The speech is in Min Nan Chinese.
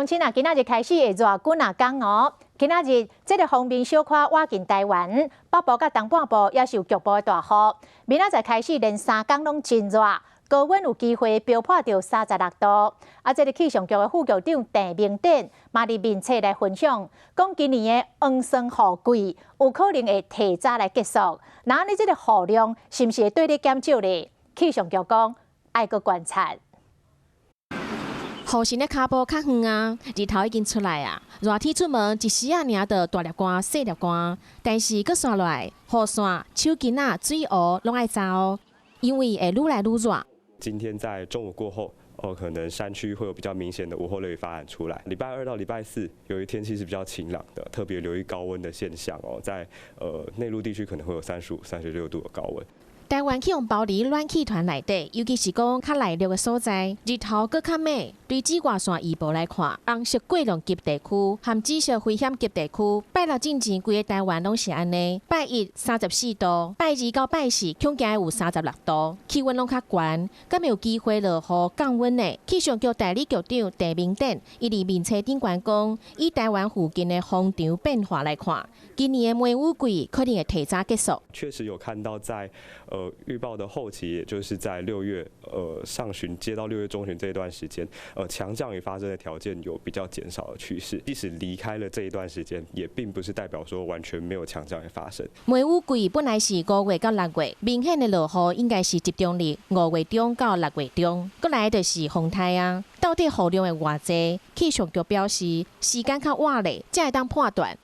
鄉親啊，今仔日開始會熱幾若工哦。今仔日這个鋒面小可倚近台灣，北部佮東半部也是有局部的大雨。明仔載開始連三工攏真熱，高溫有機會飆破著36度。啊，這个氣象局的副局長鄭明典嘛佇面冊來分享，講今年的黃酸雨季有可能會提早來結束。那你這个雨量是毋是會綴咧減少咧？氣象局講愛閣觀察。雨神的跤步較遠啊，日頭已經出來啊。熱天出門一時仔爾就大粒汗、細粒汗，但是閣紲落來，雨傘、手巾仔、水壺攏愛紮哦，因為會愈來愈熱。今天在中午過後，哦，可能山區會有比較明顯的午後雷雨發展出來。禮拜二到禮拜四，由於天氣是比較晴朗的，特別留意高溫的現象哦，在內陸地區可能會有35、36度的高溫。台灣去予包佇暖氣團內底，尤其是講較內陸的所在，日頭閣較猛。對紫外線預報來看，紅色過量級地區和紫色危險級地區，拜六進前規个台灣攏是按呢。拜一34度，拜二到拜四恐驚有36度，氣溫攏較懸，敢有機會落雨降溫呢？氣象局代理局長鄭明典伊佇面冊頂懸講，以台灣附近的風場變化來看，今年的梅雨季可能會提早結束。確實有看到在預報的後期，也就是在6月上旬接到6月中旬這一段時間，強降雨發生的條件有比較減少的趨勢。即使離開了這一段時間，也並不是代表說完全沒有強降雨發生。梅雨季本來是5月到6月，明顯的落雨應該是集中佇5月中到6月中。閣來就是風颱啊，到底雨量會偌濟？氣象局表示，時間較晚咧，才會當判斷。